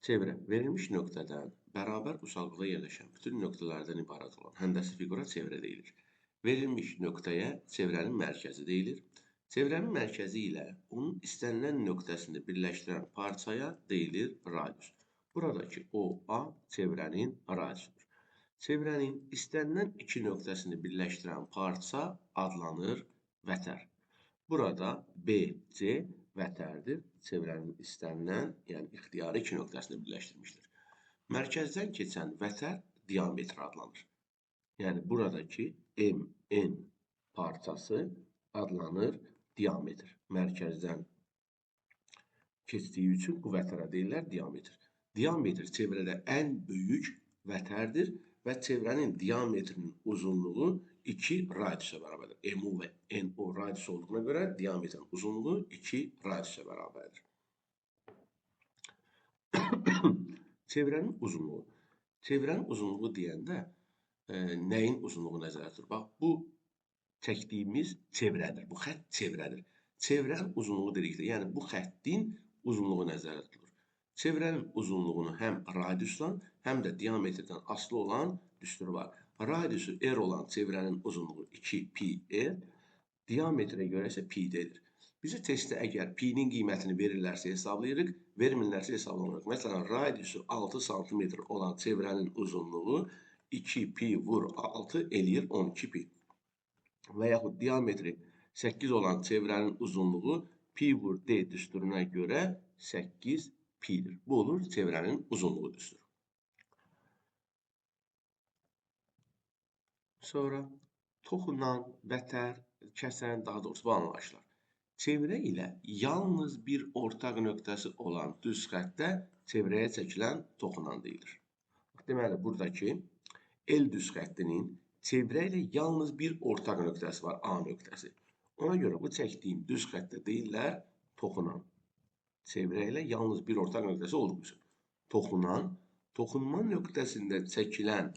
Çevrə verilmiş nöqtədən bərabər uzaqlıqda yerləşən bütün nöqtələrdən ibarət olan həndəsi fiqura çevrə deyilir. Verilmiş nöqtəyə çevrənin mərkəzi deyilir. Çevrənin mərkəzi ilə onun istənilən nöqtəsini birləşdirən parçaya deyilir radius. Buradakı OA çevrənin radiusudur. Çevrənin istənilən iki nöqtəsini birləşdirən parça adlanır vətər. Burada BC vətərdir. Çevrənin istənilən, yəni ixtiyari iki nöqtəsini birləşdirmişdir. Mərkəzdən keçən vətər diametr adlanır. Yəni buradakı MN parçası adlanır diametr. Mərkəzdən keçdiyi üçün bu vətərə deyirlər diametr. Diametr çevrədə ən böyük vətərdir və çevrənin diametrinin uzunluğu 2 radiusa bərabərdir. MO və NO radius olduğuna görə diametrin uzunluğu 2 radiusa bərabərdir. Çevrənin uzunluğu. Çevrənin uzunluğu deyəndə nəyin uzunluğu nəzərdə tutulur? Bax, bu çəkdiyimiz çevrədir. Bu xətt çevrədir. Çevrənin uzunluğu dedikdə, yəni bu xəttin uzunluğu nəzərdə tutulur. Çevrənin uzunluğunu həm radiusdan, həm də diametrdən asılı olan düsturu var. Radiusu R olan çevrənin uzunluğu 2πr, diametrə görə isə π-dir. Bizə testdə əgər pi-nin qiymətini verirlərsə hesablayırıq, vermirlərsə hesablamırıq. Məsələn, radiusu 6 sm olan çevrənin uzunluğu 2π vur 6 eləyir 12π. Və yaxud diametri 8 olan çevrənin uzunluğu pi vur d düsturuna görə 8π-dir. Bu olur çevrənin uzunluğu düsturu. Sonra toxunan, vətər, kəsən, daha doğrusu bu anlayışlar. Çevrə ilə yalnız bir ortaq nöqtəsi olan düz xəttdə çevrəyə çəkilən toxunan deyilir. Deməli, buradakı L düz xəttinin çevrə ilə yalnız bir ortaq nöqtəsi var, A nöqtəsi. Ona görə bu çəkdiyim düz xəttdə deyirlər toxunan. Çevrə ilə yalnız bir ortaq nöqtəsi olduğu üçün. Toxunan, toxunma nöqtəsində çəkilən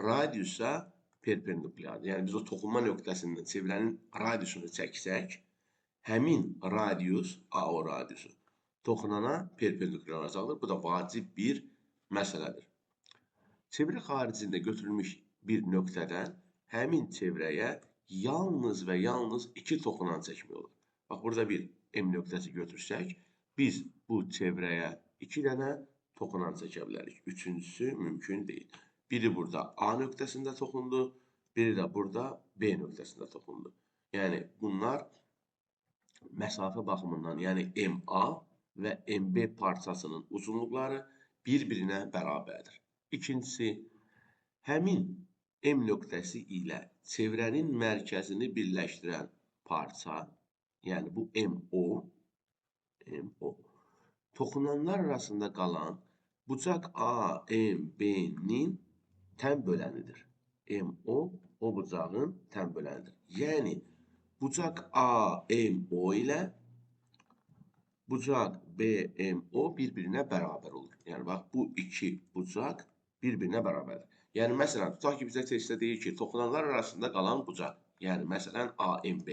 radiusa perpendikulyardır. Yəni biz o toxunma nöqtəsindən çevrənin radiusunu çəksək, həmin radius, AO radiusu, toxunana perpendikulyar olacaqdır. Bu da vacib bir məsələdir. Çevrə xaricində götürülmüş bir nöqtədən həmin çevrəyə yalnız və yalnız iki toxunan çəkmək olur. Bax, burada bir M nöqtəsi götürsək, biz bu çevrəyə iki dənə toxunan çəkə bilərik. Üçüncüsü mümkün deyil. Biri burada A nöqtəsində toxundu, biri də burada B nöqtəsində toxundu. Yəni bunlar məsafə baxımından, yəni MA və MB parçasının uzunluqları bir-birinə bərabərdir. İkincisi, həmin M nöqtəsi ilə çevrənin mərkəzini birləşdirən parça, yəni bu MO, toxunanlar arasında qalan bucaq AMB-nin tən bölənidir. MO, o bucağın tən bölənidir. Yəni, bucaq AMO ilə bucaq BMO bir-birinə bərabər olur. Yəni, bax, bu iki bucaq bir-birinə bərabərdir. Yəni, məsələn, tutaq ki, bizə testdə deyir ki, toxunanlar arasında qalan bucaq, yəni, məsələn, AMB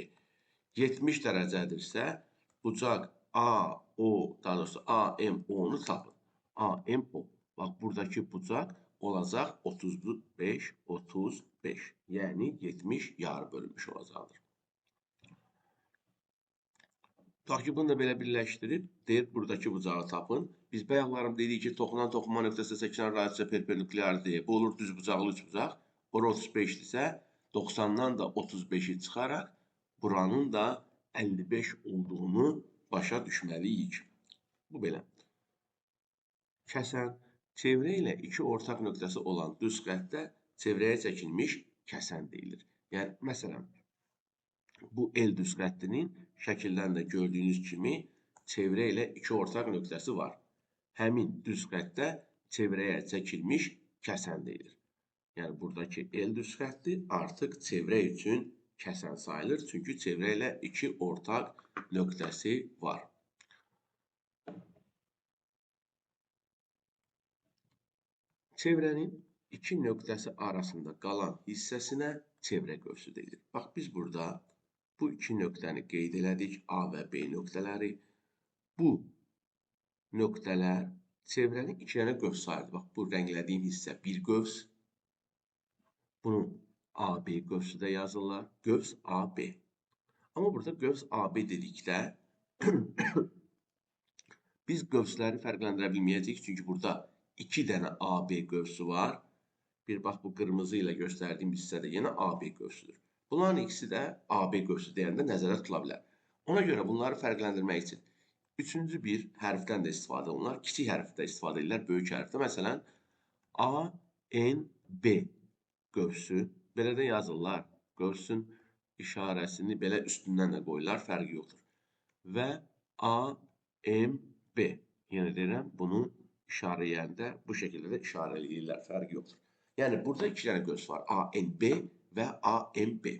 70 dərəcədirsə, bucaq AO, daha doğrusu AMO-nu tapın. AMO. Bax, buradakı bucaq olacaq 35, 35. Yəni, 70 yarı bölünmüş olacaqdır. Tutaq ki, bunu da belə birləşdirib, deyir, buradakı bucağı tapın. Biz bayaqlarım dedik ki, toxunan toxunma nöqtəsinə çəkilən radiusa perpendikulyardır. Bu olur düz bucaqlı üç bucaq. Ora 35-dirsə, 90-dan da 35-i çıxaraq buranın da 55 olduğunu başa düşməliyik. Bu belə. Kəsən, çevrə ilə iki ortaq nöqtəsi olan düz xəttdə çevrəyə çəkilmiş kəsən deyilir. Yəni, məsələn, bu L düz xəttinin şəkildən də gördüyünüz kimi çevrə ilə iki ortaq nöqtəsi var. Həmin düz xəttdə çevrəyə çəkilmiş kəsən deyilir. Yəni, buradakı L düz xətti artıq çevrə üçün kəsən sayılır. Çünki çevrə ilə iki ortaq nöqtəsi var. Çevrənin iki nöqtəsi arasında qalan hissəsinə çevrə qövsü deyilir. Bax, biz burada bu iki nöqtəni qeyd elədik, A və B nöqtələri. Bu nöqtələr Çevrəni iki dənə qövs sayılır. Bax, bu rənglədiyim hissə bir qövs. Bunu AB qövsü də yazırlar. Qövs AB. Amma burada qövs AB dedikdə biz qövsləri fərqləndirə bilməyəcəyik. Çünki burada iki dənə AB qövsü var. Bir bax, bu qırmızı ilə göstərdiyim hissə də yenə AB qövsüdür. Bunların ikisi də AB qövsü deyəndə nəzərdə tutula bilər. Ona görə bunları fərqləndirmək üçün üçüncü bir hərfdən də istifadə olunur. Kiçik hərfdə istifadə edirlər, böyük hərfdə. Məsələn, A, N, B qövsü. Belə də yazırlar. Qövsün işarəsini belə üstündən də qoyurlar, fərqi yoxdur. Və A, M, B. Yenə deyirəm, bunu işarələyəndə bu şəkildə də işarələyirlər, fərqi yoxdur. Yəni, burada iki dənə qövs var. A, N, B və A, M, B.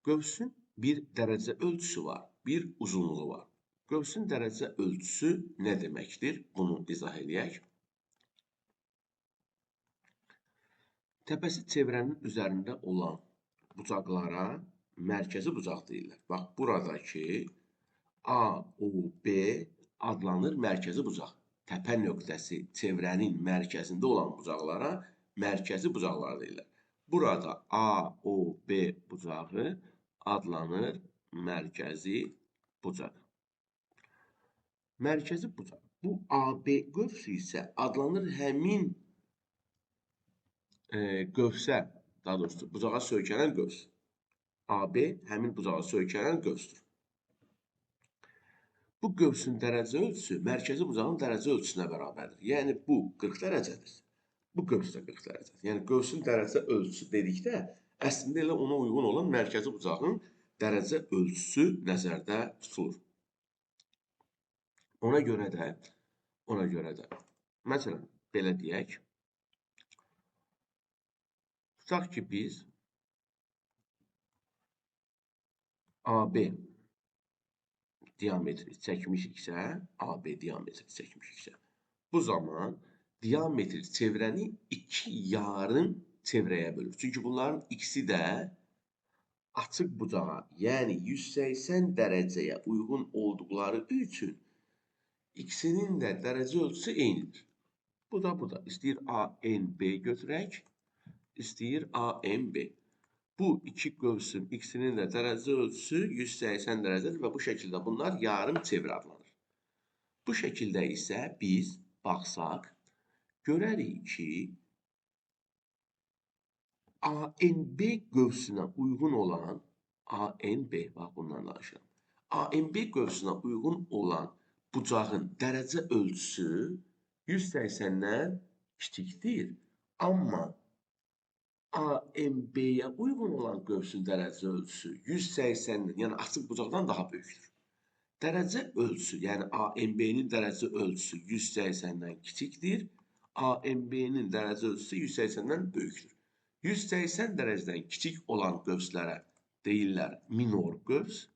Qövsün bir dərəcə ölçüsü var, bir uzunluğu var. Qövsün dərəcə ölçüsü nə deməkdir? Bunu izah eləyək. Təpəsi çevrənin üzərində olan bucaqlara mərkəzi bucaq deyirlər. Bax, buradakı A, O, B adlanır mərkəzi bucaq. Təpə nöqtəsi çevrənin mərkəzində olan bucaqlara mərkəzi bucaqlar deyirlər. Burada A, O, B bucağı adlanır mərkəzi bucaq. Mərkəzi bucaq. Bu AB qövsü isə adlanır həmin qövsə, daha doğrusu bucağa söykənən qövs. AB həmin bucağa söykənən qövsdür. Bu qövsün dərəcə ölçüsü mərkəzi bucağın dərəcə ölçüsünə bərabərdir. Yəni bu 40 dərəcədir. Bu qövs də 40 dərəcədir. Yəni qövsün dərəcə ölçüsü dedikdə əslində elə ona uyğun olan mərkəzi bucağın dərəcə ölçüsü nəzərdə tutulur. Ona görə də, məsələn, belə deyək, tutaq ki, biz AB diametri çəkmişiksə, bu zaman diametri çevrəni iki yarım çevrəyə bölür. Çünki bunların ikisi də açıq bucağa, yəni 180 dərəcəyə uyğun olduqları üçün ikisinin də dərəcə ölçüsü eynidir. Bu da, bu da. İstəyir ANB götürək, istəyir AMB. Bu iki qövsün ikisinin də dərəcə ölçüsü 180 dərəcədir və bu şəkildə bunlar yarım çevrə adlanır. Bu şəkildə isə biz baxsaq, görərik ki, ANB qövsünə uyğun olan, ANB, bax bundan danışıram, ANB qövsünə uyğun olan bucağın dərəcə ölçüsü 180-dən kiçikdir. Amma AMB-yə uyğun olan qövsün dərəcə ölçüsü 180-dən, yəni açıq bucaqdan daha böyükdür. Dərəcə ölçüsü, yəni AMB-nin dərəcə ölçüsü 180-dən kiçikdir. AMB-nin dərəcə ölçüsü 180-dən böyükdür. 180 dərəcədən kiçik olan qövslərə deyirlər minor qövs.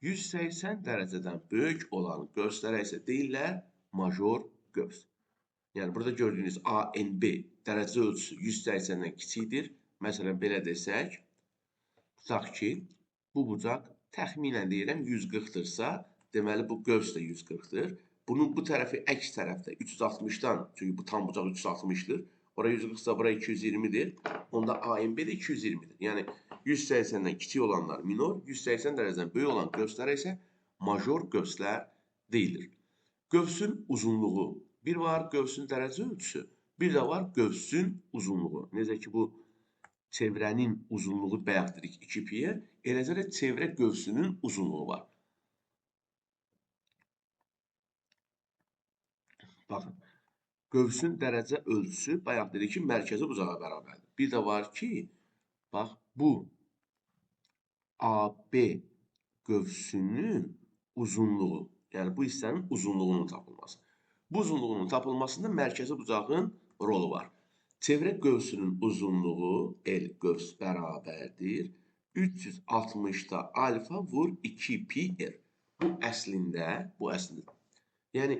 180 dərəcədən böyük olan qövslərə isə deyirlər major qövs. Yəni, burada gördüyünüz ANB dərəcə ölçüsü 180-dən kiçikdir. Məsələn, belə desək, tutaq ki, bu bucaq təxminən deyirəm 140-dırsa, deməli bu qövs də 140-dır. Bunun bu tərəfi əks tərəfdə 360-dan, çünki bu tam bucaq 360-dır. Ora 140-sa bura 220-dir. Onda ANB də 220-dir. Yəni, 180-dən kiçik olanlar minor, 180 dərəcədən böyük olan qövslərə isə major qövslər deyilir. Qövsün uzunluğu. Bir var qövsün dərəcə ölçüsü, bir də var qövsün uzunluğu. Necə ki, bu çevrənin uzunluğu bayaq dedik 2 pi, eləcə də çevrə qövsünün uzunluğu var. Baxın, qövsün dərəcə ölçüsü bayaq dedik ki, mərkəzi bucağa bərabərdir. Bir də var ki, bax, bu AB qövsünün uzunluğu, yəni bu hissənin uzunluğunun tapılması. Bu uzunluğunun tapılmasında mərkəzi bucağın rolu var. Çevrə qövsünün uzunluğu L qövs bərabərdir. 360-da alfa vur 2 pi r. Bu əslində, yəni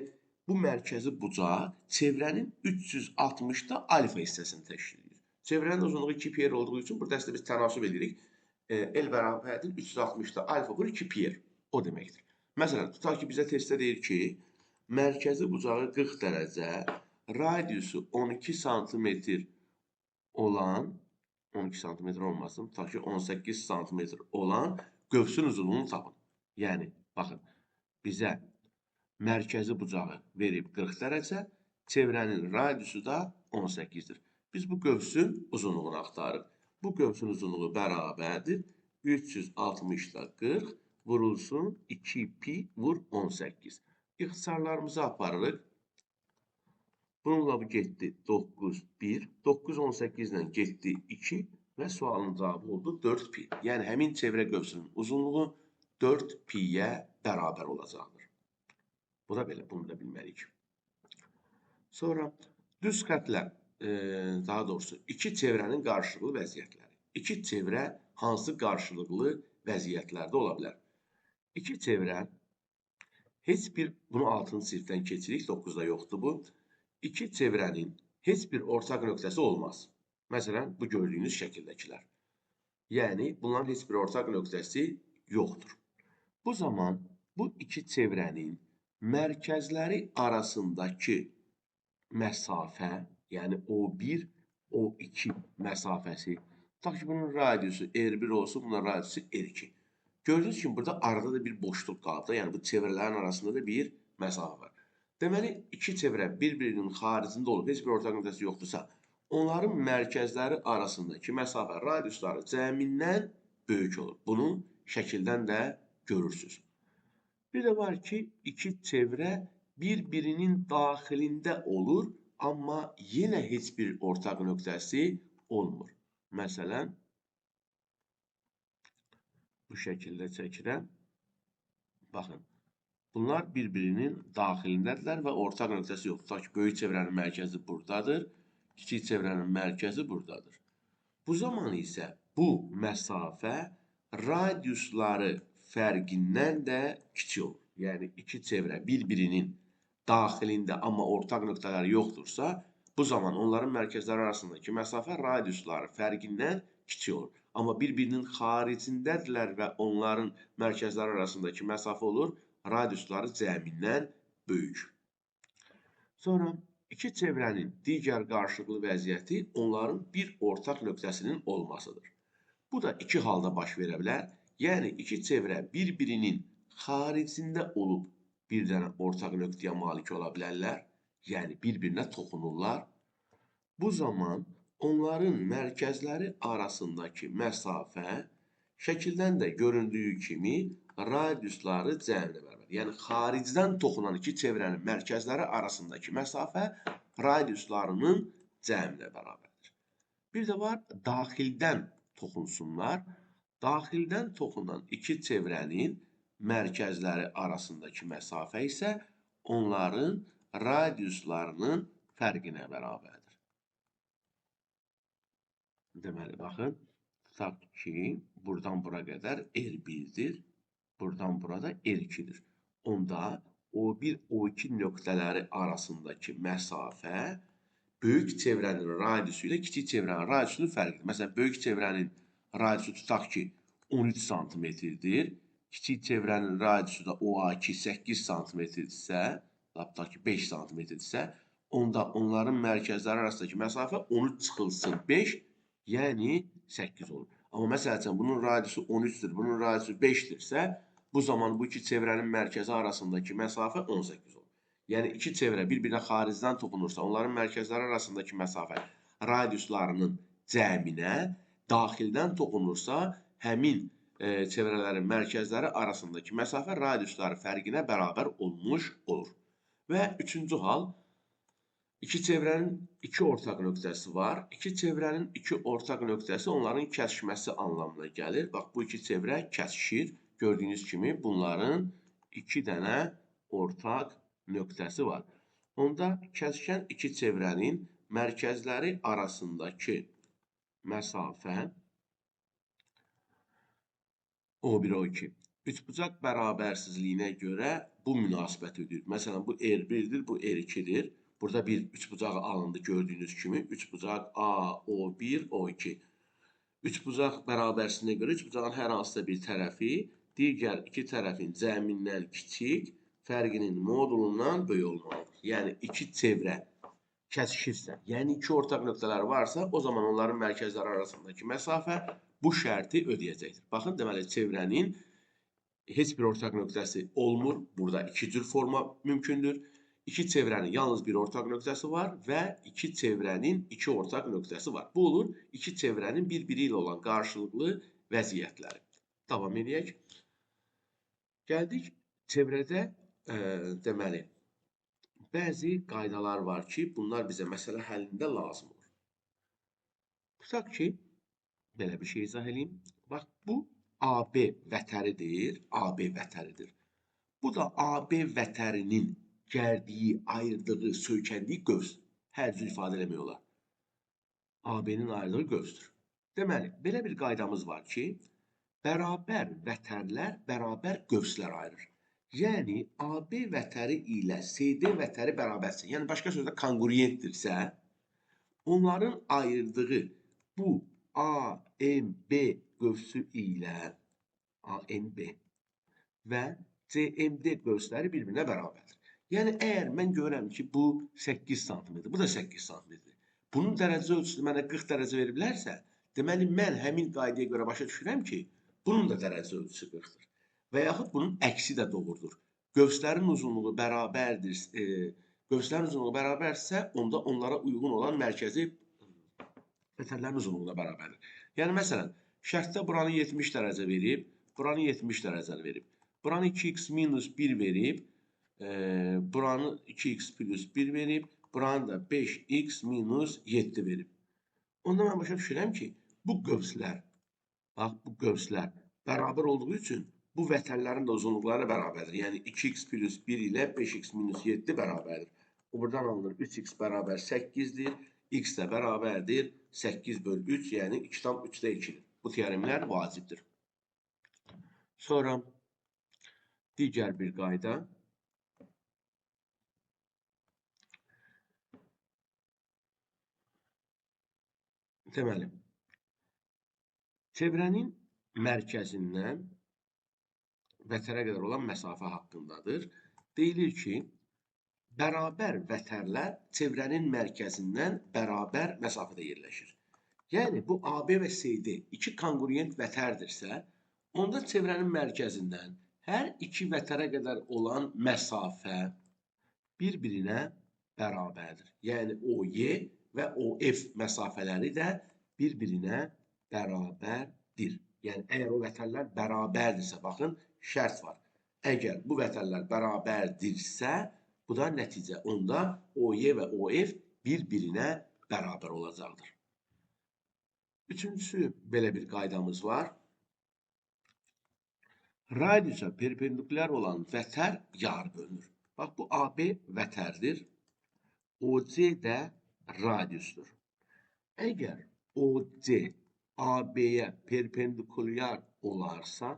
bu mərkəzi bucaq çevrənin 360-da alfa hissəsini təşkil edir. Çevrənin uzunluğu 2 pi r olduğu üçün burada əslində biz tənasüb edirik. L bərabərdir 360-da alfa vur 2 pi r. O deməkdir. Məsələn, tutaq ki, bizə testdə deyir ki, Mərkəzi bucağı 40 dərəcə, radiusu 12 sm olan, 12 sm olmasın, tutaq ki 18 sm olan qövsün uzunluğunu tapın. Yəni, baxın, bizə mərkəzi bucağı verib 40 dərəcə, çevrənin radiusu da 18-dir. Biz bu qövsün uzunluğunu axtarırıq. Bu qövsün uzunluğu bərabərdir. 360-da 40 vurulsun 2 pi vur 18. İxtisarlarımızı aparırıq. Bununla bu getdi 9, 1. 9, 18 ilə getdi 2 və sualın cavabı oldu 4 pi. Yəni, həmin çevrə qövsünün uzunluğu 4 piyə bərabər olacaqdır. Bu da belə, bunu da bilməliyik. Sonra düz xətlə, daha doğrusu iki çevrənin qarşılıqlı vəziyyətləri. İki çevrə hansı qarşılıqlı vəziyyətlərdə ola bilər? İki çevrə, heç bir, bunu 6-cı sinifdən keçirik, 9-da yoxdur bu. İki çevrənin heç bir ortaq nöqtəsi olmaz. Məsələn, bu gördüyünüz şəkildəkilər. Yəni, bunların heç bir ortaq nöqtəsi yoxdur. Bu zaman bu iki çevrənin mərkəzləri arasındakı məsafə, yəni O1, O2 məsafəsi, tutaq ki, bunun radiusu R1 olsun, bunun radiusu R2. Gördüyünüz kimi, burada arada da bir boşluq qalıb da, yəni bu çevrələrin arasında da bir məsafə var. Deməli, iki çevrə bir-birinin xaricində olub, heç bir ortaq nöqtəsi yoxdursa, onların mərkəzləri arasındakı məsafə radiusları cəmindən böyük olur. Bunu şəkildən də görürsünüz. Bir də var ki, iki çevrə bir-birinin daxilində olur, amma yenə heç bir ortaq nöqtəsi olmur. Məsələn, bu şəkildə çəkirəm. Baxın, bunlar bir-birinin daxilindədirlər və ortaq nöqtəsi yoxdur. Tutaq ki, böyük çevrənin mərkəzi buradadır, kiçik çevrənin mərkəzi buradadır. Bu zaman isə bu məsafə radiusları fərqindən də kiçik olur. Yəni, iki çevrə bir-birinin daxilində, amma ortaq nöqtələri yoxdursa, bu zaman onların mərkəzləri arasındakı məsafə radiusları fərqindən kiçik olur. Amma bir-birinin xaricindədirlər və onların mərkəzləri arasındakı məsafə olur radiusları cəmindən böyük. Sonra iki çevrənin digər qarşılıqlı vəziyyəti onların bir ortaq nöqtəsinin olmasıdır. Bu da iki halda baş verə bilər. Yəni, iki çevrə bir-birinin xaricində olub bir dənə ortaq nöqtəyə malik ola bilərlər. Yəni, bir-birinə toxunurlar. Bu zaman onların mərkəzləri arasındakı məsafə şəkildən də göründüyü kimi radiusları cəminə bərabər. Yəni, xaricdən toxunan iki çevrənin mərkəzləri arasındakı məsafə radiuslarının cəminə bərabərdir. Bir də var, daxildən toxunsunlar. Daxildən toxunan iki çevrənin mərkəzləri arasındakı məsafə isə onların radiuslarının fərqinə bərabərdir. Deməli, baxın, tutaq ki, buradan bura qədər R1-dir, buradan burada R2-dir. Onda O1, O2 nöqtələri arasındakı məsafə böyük çevrənin radiusu ilə kiçik çevrənin radiusunun fərqidir. Məsələn, böyük çevrənin radiusu tutaq ki, 13 santimetrdir. Kiçik çevrənin radiusu da OA2 8 santimetrdirsə, tutaq ki, 5 santimetrdirsə, onda onların mərkəzləri arasındakı məsafə 13 çıxılsın 5, yəni 8 olur. Amma məsəl üçün, bunun radiusu 13-dür, bunun radiusu 5-dirsə, bu zaman bu iki çevrənin mərkəzi arasındakı məsafə 18 olur. Yəni, iki çevrə bir-birinə xaricdən toxunursa, onların mərkəzləri arasındakı məsafə radiuslarının cəminə, daxildən toxunursa, həmin çevrələrin mərkəzləri arasındakı məsafə radiusları fərqinə bərabər olmuş olur. Və üçüncü hal, iki çevrənin iki ortaq nöqtəsi var. İki çevrənin iki ortaq nöqtəsi onların kəsişməsi anlamına gəlir. Bax, bu iki çevrə kəsişir. Gördüyünüz kimi bunların iki dənə ortaq nöqtəsi var. Onda kəsişən iki çevrənin mərkəzləri arasındakı məsafə O1, O2. Üçbucaq bərabərsizliyinə görə bu münasibət ödəyir. Məsələn, bu R1-dir, bu R2-dir. Burada bir üçbucağı alındı gördüyünüz kimi. Üçbucaq A, O1, O2. Üçbucaq bərabərsizliyinə görə üçbucağın hər hansısa bir tərəfi digər iki tərəfin cəmindən kiçik, fərqinin modulundan böyük olmalıdır. Yəni, iki çevrə kəsişirsə, yəni iki ortaq nöqtələr varsa, o zaman onların mərkəzləri arasındakı məsafə bu şərti ödəyəcəkdir. Baxın, deməli, çevrənin heç bir ortaq nöqtəsi olmur. Burada iki cür forma mümkündür. İki çevrənin yalnız bir ortaq nöqtəsi var və iki çevrənin iki ortaq nöqtəsi var. Bu olur iki çevrənin bir-biri ilə olan qarşılıqlı vəziyyətləri. Davam edək. Gəldik çevrədə, deməli, bəzi qaydalar var ki, bunlar bizə məsələ həllində lazım olur. Tutaq ki, belə bir şey izah edeyim. Bax, bu AB vətəridir. AB vətəridir. Bu da AB vətərinin gərdiyi, ayırdığı, söykəndiyi qövs. Hər cür ifadə eləmək olar. AB-nin ayırdığı qövsdür. Deməli, belə bir qaydamız var ki, bərabər vətərlər bərabər qövslər ayırır. Yəni, AB vətəri ilə CD vətəri bərabərsə, yəni başqa sözlə konqruentdirsə, onların ayırdığı bu AMB qövsü ilə ANB və CMD qövsləri bir-birinə bərabərdir. Yəni, əgər mən görürəm ki, bu 8 sm, bu da 8 sm. Bunun dərəcə ölçüsü mənə 40 dərəcə veriblərsə, deməli, mən həmin qaydaya görə başa düşürəm ki, bunun da dərəcə ölçüsü 40-dır. Və yaxud bunun əksi də doğrudur. Qövslərin uzunluğu bərabərdir, qövslərin uzunluğu bərabərsə, onda onlara uyğun olan mərkəzi vətərlərin uzunluğu da bərabərdir. Yəni, məsələn, şərtdə buranı 70 dərəcə verib, buranı 70 dərəcə verib, buranı 2x minus 1 verib, buranı 2x plus 1 verib, buranı da 5x minus 7 verib. Onda mən başa düşürəm ki, bu qövslər, bax, bu qövslər bərabər olduğu üçün bu vətərlərin də uzunluqları bərabərdir. Yəni, 2x plus 1 ilə 5x minus 7 bərabərdir. O, buradan alınır 3x bərabər 8-dir, x də bərabərdir 8 böl 3, yəni 2,3-də 2-dir. Bu teoremlər vacibdir. Sonra digər bir qayda. Deməli, çevrənin mərkəzindən vətərə qədər olan məsafə haqqındadır. Deyilir ki, bərabər vətərlər çevrənin mərkəzindən bərabər məsafədə yerləşir. Yəni, bu AB və CD iki konqruent vətərdirsə, onda çevrənin mərkəzindən hər iki vətərə qədər olan məsafə bir-birinə bərabərdir. Yəni, OY və OF məsafələri də bir-birinə bərabərdir. Yəni, əgər o vətərlər bərabərdirsə, baxın, şərt var. Əgər bu vətərlər bərabərdirsə, bu da nəticə. Onda OY və OF bir-birinə bərabər olacaqdır. Üçüncüsü, belə bir qaydamız var. Radiusa perpendikulyar olan vətər yarı bölünür. Bax, bu AB vətərdir. OC də radiusdur. Əgər OC AB-yə perpendikulyar olarsa,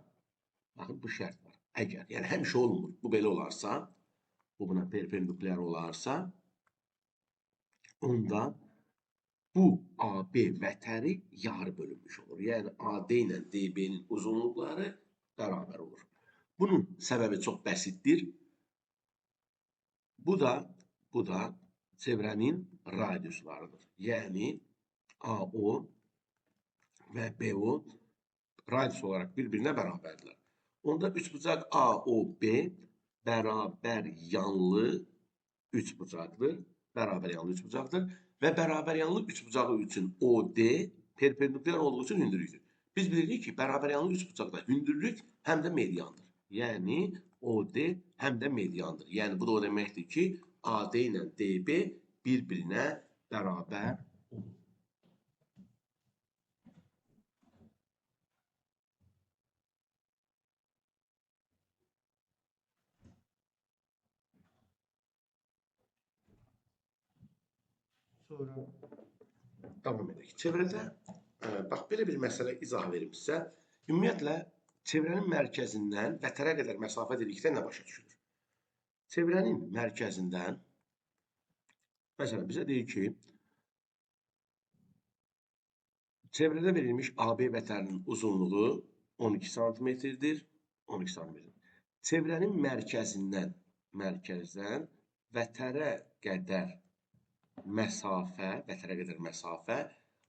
baxın, bu şərt var. Əgər, yəni həmişə olmur. Bu belə olarsa, bu buna perpendikulyar olarsa, onda bu AB vətəri yarı bölünmüş olur. Yəni, AD ilə DB-nin uzunluqları bərabər olur. Bunun səbəbi çox bəsitdir. Bu da çevrənin radiuslarıdır. Yəni, AO və BO radius olaraq bir-birinə bərabərdirlər. Onda üçbucaq AOB bərabər yanlı üçbucaqdır. Bərabər yanlı üçbucaqdır. Və bərabər yanlı üçbucağı üçün OD perpendikulyar olduğu üçün hündürlükdür. Biz bilirik ki, bərabər yanlı üçbucaqda hündürlük həm də mediandır. Yəni, OD həm də mediandır. Yəni, bu da o deməkdir ki, AD ilə DB bir-birinə bərabər olur. Sonra davam edək. Çevrədə, bax, belə bir məsələ izah verim sizə. Ümumiyyətlə, çevrənin mərkəzindən vətərə qədər məsafə dedikdə nə başa düşülür? Çevrənin mərkəzindən, məsələn, bizə deyir ki, çevrədə verilmiş AB vətərinin uzunluğu 12 santimetrdir. 12 santimetr. Çevrənin mərkəzindən Mərkəzdən vətərə qədər məsafə,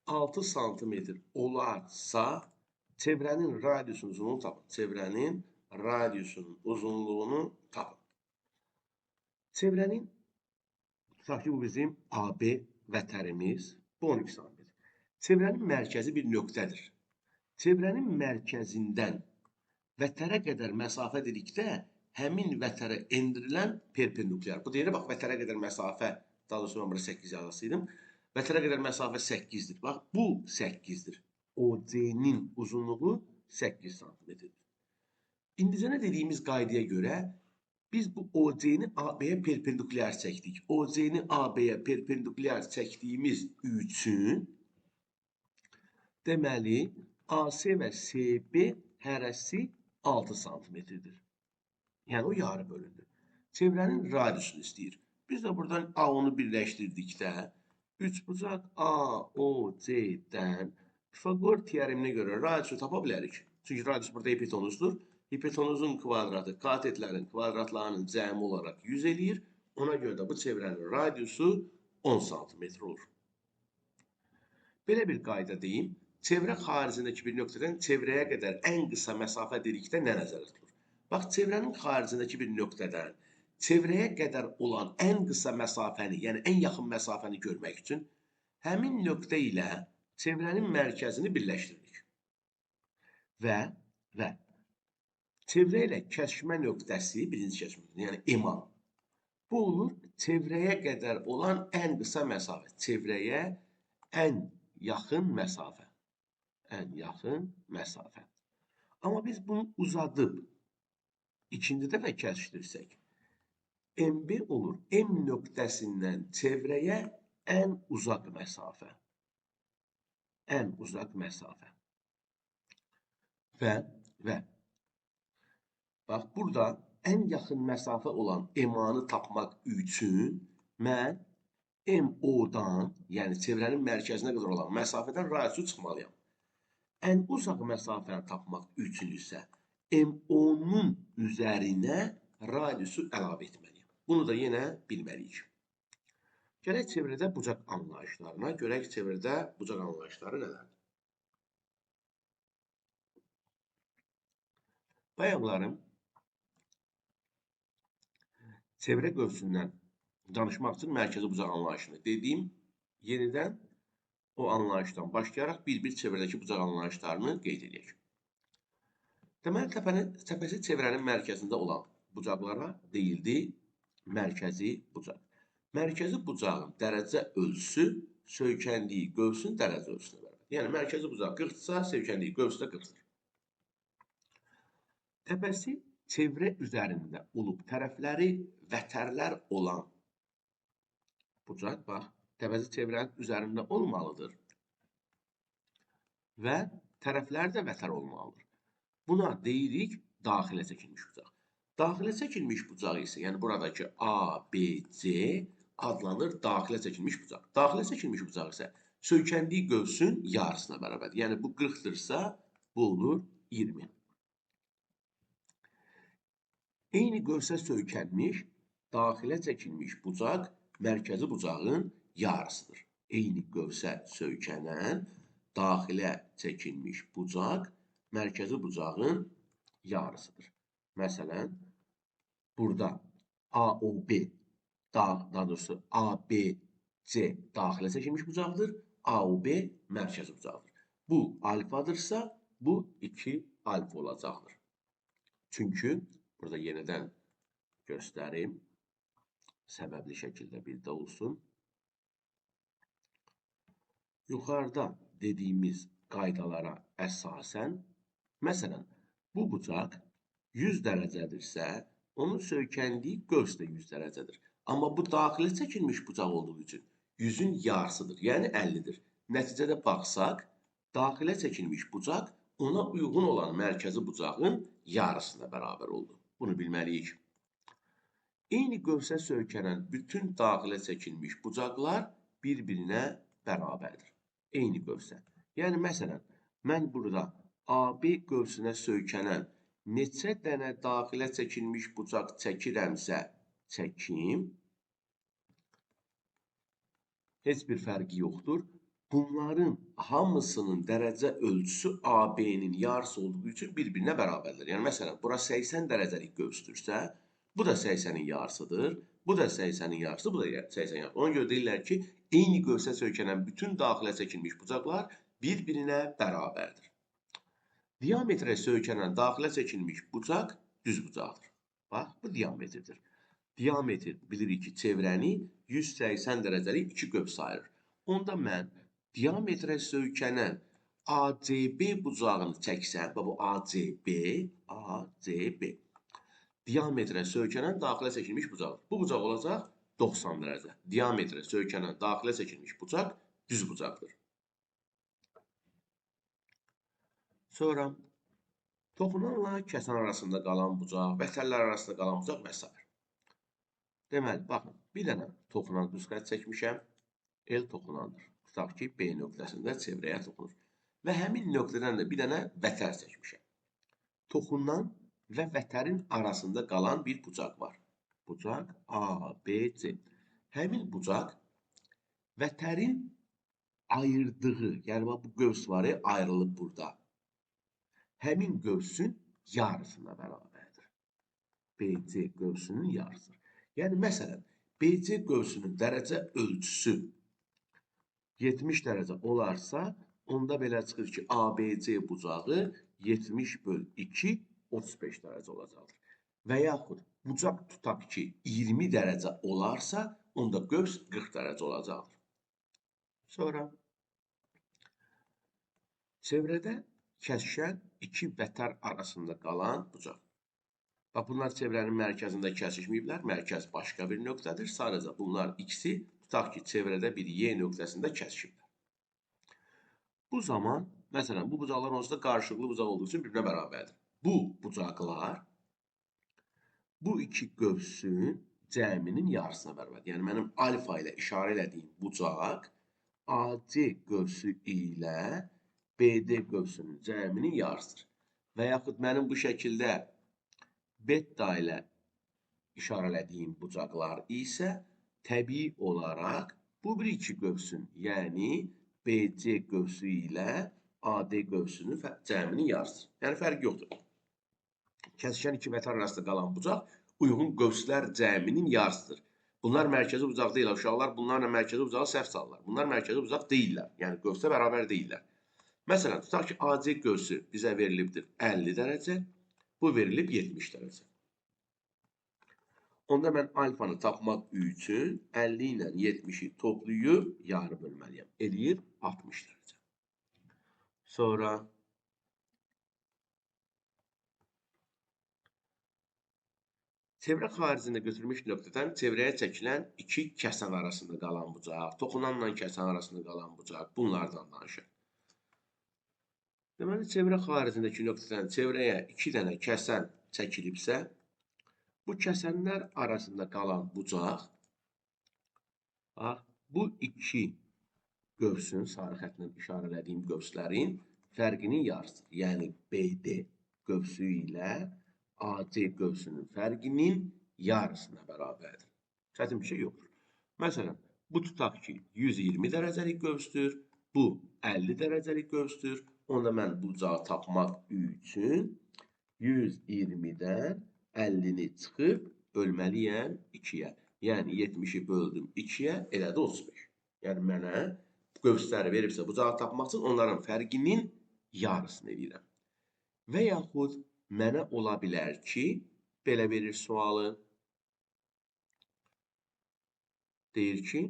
6 sm olarsa, çevrənin radiusunun uzunluğunu tapın. Çevrənin radiusunun uzunluğunu tapın. Çevrənin, tutaq ki, bu bizim AB vətərimiz, bu 12 sm. Çevrənin mərkəzi bir nöqtədir. Çevrənin mərkəzindən vətərə qədər məsafə dedikdə, həmin vətərə endirilən perpendikulyar. Bu deyir, bax, vətərə qədər məsafə, daha doğrusu mən bura 8 yazısıydım. Vətərə qədər məsafə 8-dir. Bax, bu 8-dir. OC-nin uzunluğu 8 sm-dir. İndicə nə dediyimiz qaydaya görə biz bu OC-ni AB-yə perpendikulyar çəkdik. OC-ni AB-yə perpendikulyar çəkdiyimiz üçün deməli, AC və SB hərəsi 6 sm-dir. Yəni, o yarı bölündü. Çevrənin radiusunu istəyir. Biz də buradan A-onu birləşdirdikdə üçbucaq AOC-dən Pifaqor teoreminə görə radiusu tapa bilərik. Çünki radius burada hipotenuzdur. Hipotenuzun kvadratı katetlərin kvadratlarının cəmi olaraq 100 eləyir. Ona görə də bu çevrənin radiusu 10 sm olur. Belə bir qayda deyim. Çevrə xaricindəki bir nöqtədən çevrəyə qədər ən qısa məsafə dedikdə nə nəzərdə tutulur? Bax, çevrənin xaricindəki bir nöqtədən çevrəyə qədər olan ən qısa məsafəni, yəni ən yaxın məsafəni görmək üçün həmin nöqtə ilə çevrənin mərkəzini birləşdiririk. Və çevrə ilə kəsişmə nöqtəsi, birinci kəsişmə nöqtəsi, yəni MA, bu olur çevrəyə qədər olan ən qısa məsafə, çevrəyə ən yaxın məsafə. Ən yaxın məsafə. Amma biz bunu uzadıb ikinci dəfə kəsişdirsək, MB olur M nöqtəsindən çevrəyə ən uzaq məsafə. Ən uzaq məsafə. Və bax, burada ən yaxın məsafə olan MA-nı tapmaq üçün mən MO-dan, yəni çevrənin mərkəzinə qədər olan məsafədən radiusu çıxmalıyam. Ən uzaq məsafəni tapmaq üçün isə MO-nun üzərinə radiusu əlavə etməliyəm. Bunu da yenə bilməliyik. Gələk çevrədə bucaq anlayışlarına. Görək çevrədə bucaq anlayışları nələrdir? Bayaqlarım çevrə qövsündən danışmaq üçün mərkəzi bucaq anlayışını dediyim, yenidən o anlayışdan başlayaraq bir-bir çevrədəki bucaq anlayışlarını qeyd edək. Deməli, təpəsi çevrənin mərkəzində olan bucaqlara deyildi mərkəzi bucaq. Mərkəzi bucağın dərəcə ölçüsü söykəndiyi qövsün dərəcə ölçüsünə bərabər. Yəni, mərkəzi bucaq 40-dırsa, söykəndiyi qövs də 40-dır. Təpəsi çevrə üzərində olub tərəfləri vətərlər olan bucaq, bax, təpəsi çevrənin üzərində olmalıdır və tərəflər də vətər olmalıdır. Buna deyirik daxilə çəkilmiş bucaq. Daxilə çəkilmiş bucaq isə, yəni buradakı A, B, C adlanır daxilə çəkilmiş bucaq. Daxilə çəkilmiş bucaq isə söykəndiyi qövsün yarısına bərabərdir. Yəni bu 40-dırsa, bu olur 20. Eyni qövsə söykənmiş, daxilə çəkilmiş bucaq mərkəzi bucağın yarısıdır. Eyni qövsə söykənən, daxilə çəkilmiş bucaq mərkəzi bucağın yarısıdır. Məsələn, burada AOB, daha doğrusu ABC daxilə çəkilmiş bucaqdır, AOB mərkəzi bucaqdır. Bu alfadırsa, bu 2 alfa olacaqdır. Çünki, burada yenidən göstərim, səbəbli şəkildə bir də olsun. Yuxarıda dediyimiz qaydalara əsasən, məsələn, bu bucaq 100 dərəcədirsə, onun söykəndiyi qövs də 100 dərəcədir. Amma bu daxilə çəkilmiş bucaq olduğu üçün 100-ün yarısıdır, yəni 50-dir. Nəticədə baxsaq, daxilə çəkilmiş bucaq ona uyğun olan mərkəzi bucağın yarısına bərabər oldu. Bunu bilməliyik. Eyni qövsə söykənən bütün daxilə çəkilmiş bucaqlar bir-birinə bərabərdir. Eyni qövsə. Yəni, məsələn, mən burada AB qövsünə söykənən neçə dənə daxilə çəkilmiş bucaq çəkirəmsə, çəkim, heç bir fərqi yoxdur. Bunların hamısının dərəcə ölçüsü AB-nin yarısı olduğu üçün bir-birinə bərabərdir. Yəni, məsələn, bura 80 dərəcəlik qövsdürsə, bu da 80-in yarısıdır, bu da 80-in yarısı, bu da 80-in yarısı. Ona görə deyirlər ki, eyni qövsə söykənən bütün daxilə çəkilmiş bucaqlar bir-birinə bərabərdir. Diametrə söykənən daxilə çəkilmiş bucaq düz bucaqdır. Bax, bu diametrdir. Diametr bilirik ki, çevrəni 180 dərəcəlik iki qövs ayırır. Onda mən diametrə söykənən ACB bucağını çəksəm, bax bu ACB, ACB diametrə söykənən daxilə çəkilmiş bucaqdır. Bu bucaq olacaq 90 dərəcə. Diametrə söykənən daxilə çəkilmiş bucaq düz bucaqdır. Sonra toxunanla kəsən arasında qalan bucaq, vətərlər arasında qalan bucaq və s. Deməli, baxın, bir dənə toxunan düz xətt çəkmişəm, L toxunandır. Tutaq ki, B nöqtəsində çevrəyə toxunur. Və həmin nöqtədən də bir dənə vətər çəkmişəm. Toxunan və vətərin arasında qalan bir bucaq var. Bucaq A, B, C. Həmin bucaq vətərin ayırdığı, yəni bax, bu qövs var ya, ayrılıb burada. Həmin qövsün yarısına bərabərdir. BC qövsünün yarısıdır. Yəni, məsələn, BC qövsünün dərəcə ölçüsü 70 dərəcə olarsa, onda belə çıxır ki, ABC bucağı 70 böl 2, 35 dərəcə olacaqdır. Və yaxud bucaq tutaq ki, 20 dərəcə olarsa, onda qövs 40 dərəcə olacaqdır. Sonra çevrədə kəsişən iki vətər arasında qalan bucaq. Bax, bunlar çevrənin mərkəzində kəsişməyiblər. Mərkəz başqa bir nöqtədir. Sadəcə bunlar ikisi, tutaq ki, çevrədə bir Y nöqtəsində kəsişiblər. Bu zaman, məsələn, bu bucaqlar onsuz da qarşılıqlı bucaq olduğu üçün bir-birinə bərabərdir. Bu bucaqlar bu iki qövsün cəminin yarısına bərabərdir. Yəni, mənim alfa ilə işarə elədiyim bucaq AC qövsü ilə BD qövsünün cəminin yarısıdır. Və yaxud mənim bu şəkildə beta ilə işarələdiyim bucaqlar isə təbii olaraq bu bir iki qövsün, yəni BC qövsü ilə AD qövsünün cəminin yarısıdır. Yəni, fərq yoxdur. Kəsişən iki vətər arasında qalan bucaq uyğun qövslər cəminin yarısıdır. Bunlar mərkəzi bucaq deyil. Uşaqlar bunlarla mərkəzi bucağı səhv salırlar. Bunlar mərkəzi bucaq deyillər. Yəni, qövsə bərabər deyillər. Məsələn, tutaq ki, AC qövsü bizə verilibdir 50 dərəcə. Bu verilib 70 dərəcə. Onda mən alfanı tapmaq üçün 50 ilə 70-i toplayıb yarı bölməliyəm. Eləyir 60 dərəcə. Sonra çevrə xaricində götürülmüş nöqtədən çevrəyə çəkilən iki kəsən arasında qalan bucaq, toxunanla kəsən arasında qalan bucaq, bunlardan danışır. Deməli, çevrə xaricindəki nöqtədən çevrəyə iki dənə kəsən çəkilibsə, bu kəsənlər arasında qalan bucaq, bax, bu iki qövsün, sarı xətlə işarələdiyim qövslərin fərqinin yarısıdır. Yəni, BD qövsü ilə AC qövsünün fərqinin yarısına bərabərdir. Çətin bir şey yoxdur. Məsələn, bu tutaq ki, 120 dərəcəlik qövsdür, bu 50 dərəcəlik qövsdür. Onda mən bucağı tapmaq üçün 120-dən 50-ni çıxıb bölməliyəm 2-yə. Yəni, 70-i böldüm 2-yə, elədi 35. Yəni, mənə qövsləri veribsə bucağı tapmaq üçün onların fərqinin yarısını eləyirəm. Və yaxud mənə ola bilər ki, belə verir sualı. Deyir ki,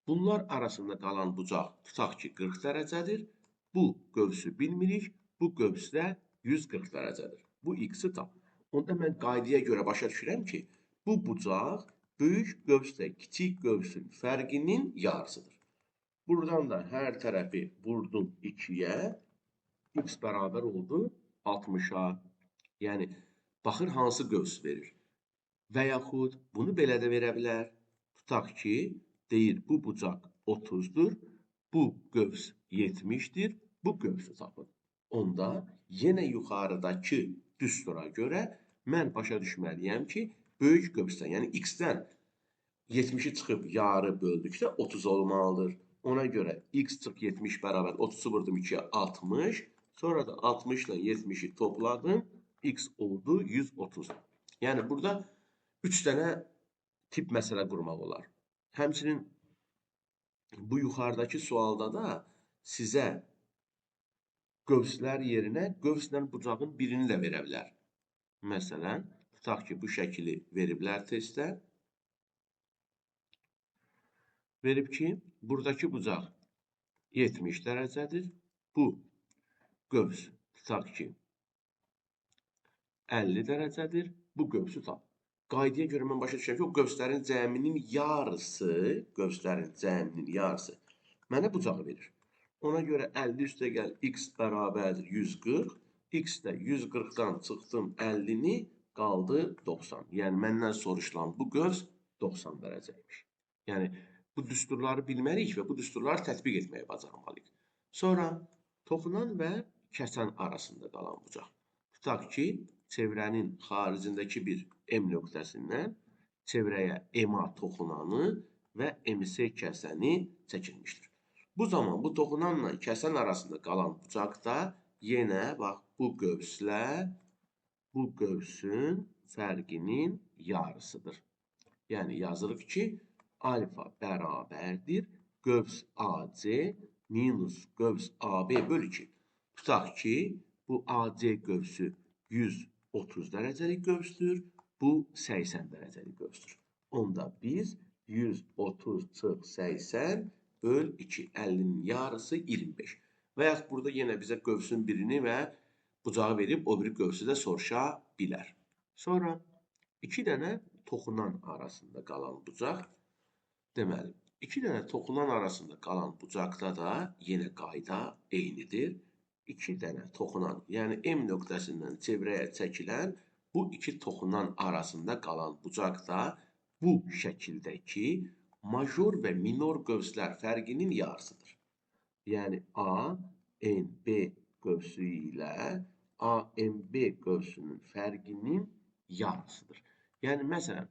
bunlar arasında qalan bucaq tutaq ki, 40 dərəcədir. Bu qövsü bilmirik, bu qövs də 140 dərəcədir. Bu x-i tap. Onda mən qaydaya görə başa düşürəm ki, bu bucaq böyük qövslə kiçik qövsün fərqinin yarısıdır. Buradan da hər tərəfi vurdum 2-yə, x bərabər oldu 60-a. Yəni, baxır hansı qövs verir. Və yaxud bunu belə də verə bilər. Tutaq ki, deyir bu bucaq 30-dur, bu qövs 70-dir, bu qövsü tapın. Onda yenə yuxarıdakı düstura görə mən başa düşməliyəm ki, Böyük qövsdən, yəni x-dən 70-i çıxıb yarı böldükdə 30 olmalıdır. Ona görə x çıx 70 bərabər 30-u vurdum 2-yə 60. Sonra da 60 ilə 70-i topladım. X oldu 130. Yəni burada 3 dənə tip məsələ qurmaq olar. Həmçinin bu yuxarıdakı sualda da sizə qövslər yerinə qövslə bucağın birini də verə bilər. Məsələn, tutaq ki, bu şəkili veriblər testdə. Verib ki, buradakı bucaq 70 dərəcədir. Bu qövs, tutaq ki, 50 dərəcədir. Bu qövsü tap. Qaydaya görə mən başa düşürəm ki, o qövslərin cəminin yarısı, mənə bucağı verir. Ona görə 50 üstə gəl x bərabərdir 140. X də 140-dan çıxdım 50-ni, qaldı 90. Yəni, məndən soruşulan bu qövs 90 dərəcəymiş. Yəni, bu düsturları bilməliyik və bu düsturları tətbiq etməyə bacarmalıyıq. Sonra toxunan və kəsən arasında qalan bucaq. Tutaq ki, çevrənin xaricindəki bir M nöqtəsindən çevrəyə MA toxunanı və MC kəsəni çəkilmişdir. Bu zaman bu toxunanla kəsən arasında qalan bucaqda yenə bax bu qövslə bu qövsün fərqinin yarısıdır. Yəni yazırıq ki, alfa bərabərdir qövs AC minus qövs AB bölü 2. Tutaq ki, bu AC qövsü 130 dərəcəlik qövsdür, bu 80 dərəcəlik qövsdür. Onda biz 130 çıx 80 böl 2, 50-nin yarısı 25. Və yaxud burada yenə bizə qövsün birini və bucağı verib o biri qövsü də soruşa bilər. Sonra 2 dənə toxunan arasında qalan bucaq, deməli, 2 dənə toxunan arasında qalan bucaqda da yenə qayda eynidir. 2 dənə toxunan, yəni M nöqtəsindən çevrəyə çəkilən bu iki toxunan arasında qalan bucaq da bu şəkildəki major və minor qövslər fərqinin yarısıdır. Yəni A, N, B qövsü ilə A, M, B qövsünün fərqinin yarısıdır. Yəni məsələn,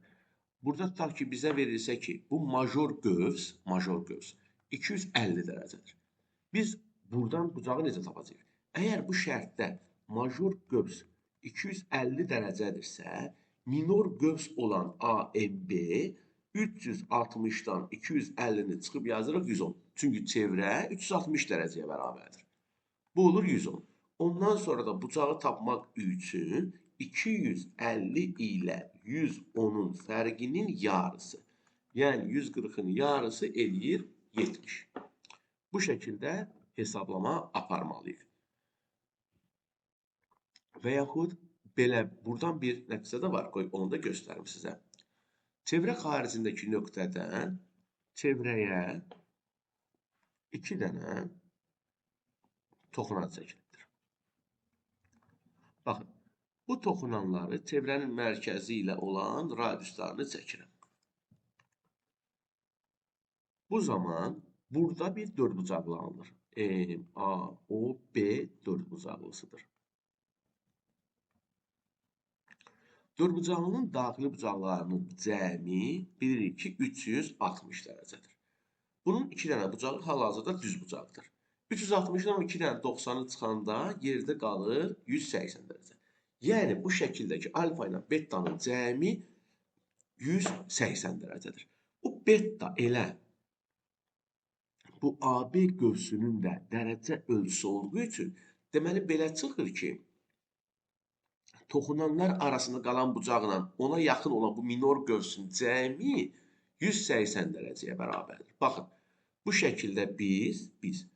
burada tutaq ki, bizə verilsə ki, bu major qövs 250 dərəcədir. Biz buradan bucağı necə tapacağıq? Əgər bu şərtdə major qövs 250 dərəcədirsə, minor qövs olan AMB 360-dan 250-ni çıxıb yazırıq 110. Çünki çevrə 360 dərəcəyə bərabərdir. Bu olur 110. Ondan sonra da bucağı tapmaq üçün 250 ilə 110-un fərqinin yarısı. Yəni 140-ın yarısı eləyir 70. Bu şəkildə hesablama aparmalıyıq. Və yaxud belə buradan bir nəticə də var, qoy onu da göstərim sizə. Çevrə xaricindəki nöqtədən çevrəyə 2 dənə toxunan çəkilibdir. Baxın, bu toxunanları çevrənin mərkəzi ilə olan radiuslarını çəkirəm. Bu zaman burada bir dördbucaqlı alınır. M, A, O, B dördbucaqlısıdır. Dördbucaqlının daxili bucaqlarının cəmi bilirik ki, 360 dərəcədir. Bunun 2 dənə bucağı hal-hazırda düz bucaqdır. 360-dan 2 dənə 90-ı çıxanda yerdə qalır 180 dərəcə. Yəni bu şəkildəki alfa ilə betanın cəmi 180 dərəcədir. Bu beta elə bu AB qövsünün də dərəcə ölçüsü olduğu üçün deməli belə çıxır ki, toxunanlar arasında qalan bucaqla ona yaxın olan bu minor qövsün cəmi 180 dərəcəyə bərabərdir. Baxın, bu şəkildə biz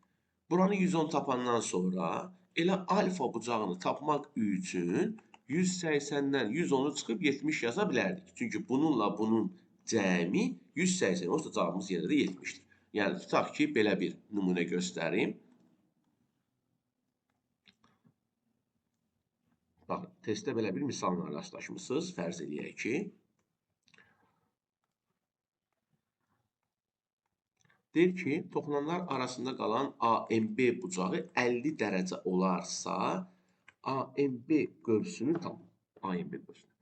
buranı 110 tapandan sonra elə alfa bucağını tapmaq üçün 180-dən 110-u çıxıb 70 yaza bilərdik. Çünki bununla bunun cəmi 180, olsa cavabımız yenə də 70-dir. Yəni tutaq ki, belə bir nümunə göstərim. Baxın, testdə belə bir misalla rastlaşmışsınız. Fərz eləyək ki, deyir ki, toxunanlar arasında qalan AMB bucağı 50 dərəcə olarsa, AMB qövsünü tam, AMB qövsünü.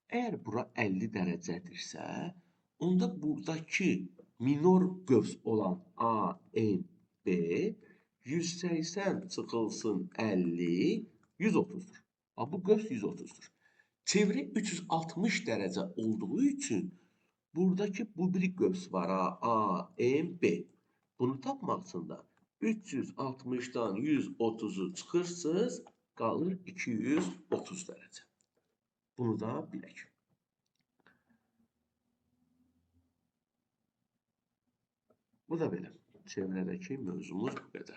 Əgər bura 50 dərəcədirsə, onda buradakı minor qövs olan ANB 180 çıxılsın 50, 130-dur. Bu qövs 130-dur. Çevrə 360 dərəcə olduğu üçün buradakı bu bir qövs var, ANB. Bunu tapmaq üçün də 360-dan 130-u çıxırsınız, qalır 230 dərəcə. Bunu da bilək. Bu da belə. Çevrədəki mövzumuz bu qədər.